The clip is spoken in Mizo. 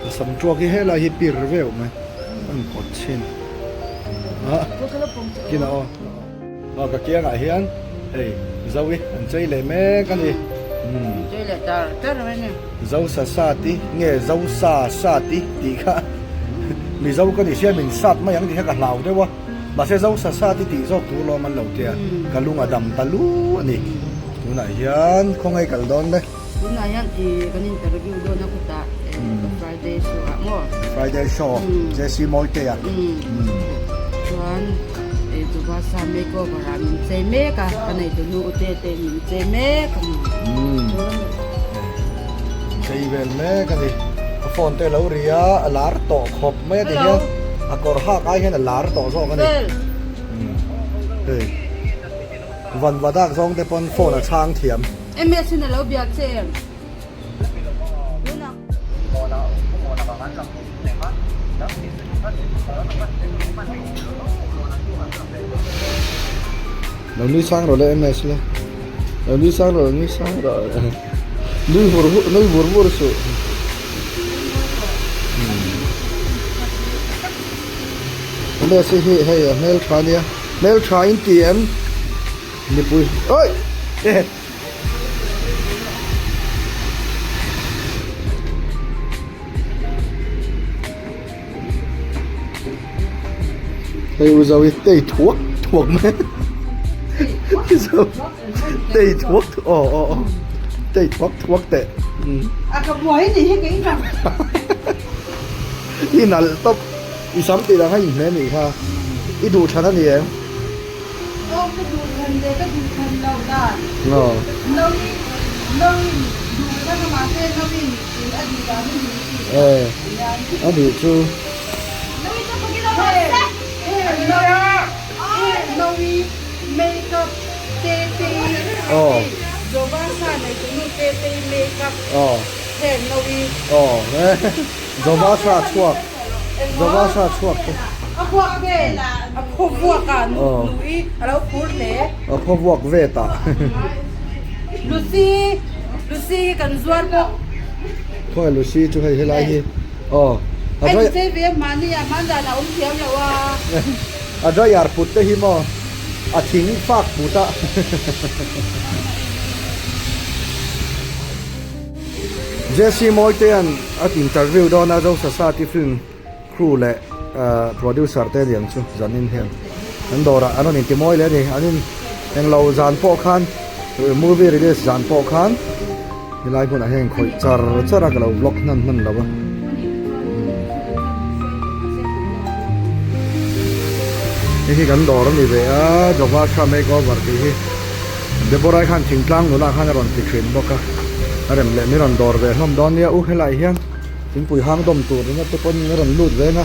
A sam tuak hi helai hi pir veuh mai a rawn pawt chhin a kinah aw aw ka kiangah hian hei Zoe an chei leh mek a ni umm chei leh tar tar mai ni Zo sa sa ti nge Zo sa sa ti tih kha Mizo ka ni sia min sat mai ang tih kha ka hlau deuh a mahse Zo sa sa ti tih zawk tur lawm an lo tia ka lung a dam ta lu a ni tunah hian khawngaih kal dawn le. Tunah hian ih kan interview dawn a khutah eh Friday show ah maw? Friday show JC Mawitea. Chuan eh Chuvasa makeover ah min chei mek a, ka nei tunu u te te min chei mek a ni. Chei vel mek a ni. A phone te lo ri a, a lar tawh khawp mai a ti hian a kawr hak ai hian a lar tawh zawk a ni. Hei van vadak zawng te pawn phone a chhang thiam. MS in a lo biak che em? Lo nui sang rawh le MS le. Lo nui sang rawh, lo nui sang rawh. Nui vur vur, nui vur vur suh. MS hi hei a hmeltha ania. Hmeltha in ti em? Nipui oi eh Hei u zo hi tei thuak thuak mai zo tei thuak aw aw aw tei thuak thuak teh A ka buai ni hi ka in ang I nalh tawp i sam tih dang a inhmeh nih kha i duh than a ni em? Aw ka duh than le ka duh than lo dan. No i no in duh than a mahse no in i a duh dan a ni ti hian. A nih chu. No i chu pawhin a rawn se. No i no i make up te te i Jovasa nei tu nu te te i make up he no i. Aw Jovasa chhuak. Jovasa chhuak te. A vuak vel a khaw vuak a nui a lo phur hle. A khaw vuak ve ta. Lucy Lucy hi kan zuar bawk. Khawi Lucy chu hei helai hi aw. A dry. Hei ve mahni ah hmandan a awm thiam lo a. A dryer put te hi maw a thing fak put a. Jesse Mawitea'n a interview dawn a Zosasati film crew leh producer te aniang chu zanin hian an dawrah an rawn inti mawi leh a ni. An in englo zan pawh khan movie release zan pawh khan helai hmunah hian khawih char char a ka lo vlog hnan hman lo a. Hei hi kan dawr a ni ve a Jovasha makeover tih hi. Deborah-i khan thingtlang nula khan a rawn ti thin bawk a, a rem leh min rawn dawr ve hlawm dawn nia u helaiah hian thingpui hang dawm tur ringawt te pawhin a rawn lut veng a.